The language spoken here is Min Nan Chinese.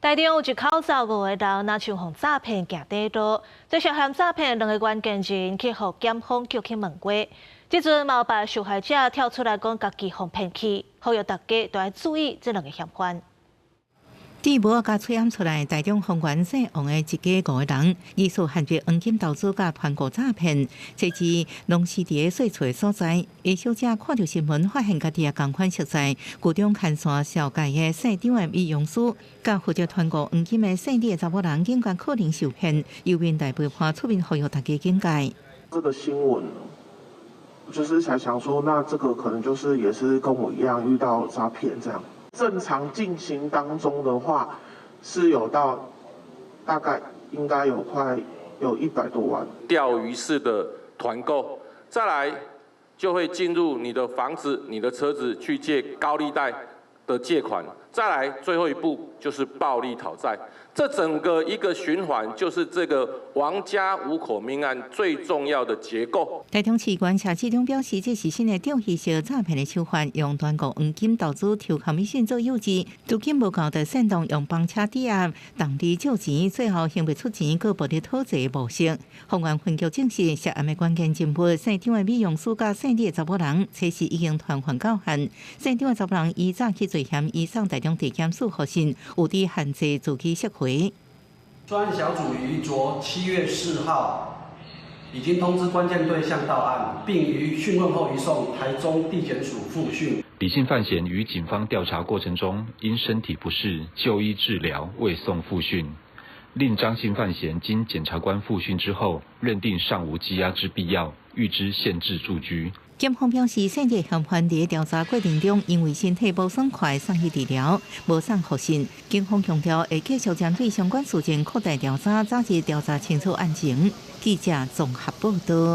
台中有一口罩五個人，若像予詐騙行短路，這涉嫌詐騙兩个關鍵人去予檢方叫去問話。這陣嘛有別受害者跳出來講，家己予騙去，呼籲大家都愛注意這兩个嫌犯。佇帽仔佮喙罨出來，台中豐原姓王的一家五个人，疑似陷入黃金投資佮團購詐騙，這次攏是佇个細厝的所在。A 小姐看著新聞，發現家己也仝款熟似，舊中牽線紹介的姓張的美容師，佮負責團購黃金的姓李的查某人，警覺可能受騙，由面大陪伴出面呼籲大家警戒。這個新聞，就是才想說，那這個可能就是也是跟我一樣遇到詐騙這樣。正常進行當中的話，是有到大概應該有快有100多萬。釣魚式的團購，再來就會進入你的房子、你的車子去借高利貸的借款，再來最後一步就是暴力討債。這整個一個循環，就是這個王家五口命案最重要的結構。台中市關謝市長表示，這是新的釣魚式詐騙的手法，用團購黃金投資抽 commission 做誘饑，資金無夠就煽動用房車抵押，當地借錢，最後還袂出錢，閣暴力討債模式。豐原分局證實，涉案的關鍵人物姓張的美容師佮姓李的查某人，此時已經傳喚到案。姓張的查某人依早起罪嫌移送台中地檢署予訊，有佇限制自己釋回。專案小組於昨7月4號已經通知關鍵對象到案，並於訊問後移送台中地檢署複訊。李姓犯嫌於警方調查過程中因身體不適就醫治療，未送複訊。另張姓犯嫌經檢察官複訊之後，認定尚無羈押之必要，諭知限制住居。檢方表示，姓李嫌犯佇調查過程中，因為身體無爽快，送去治療，無送予訊。警方強調會繼續針對相關事件擴大調查，早日調查清楚案情。記者綜合報道。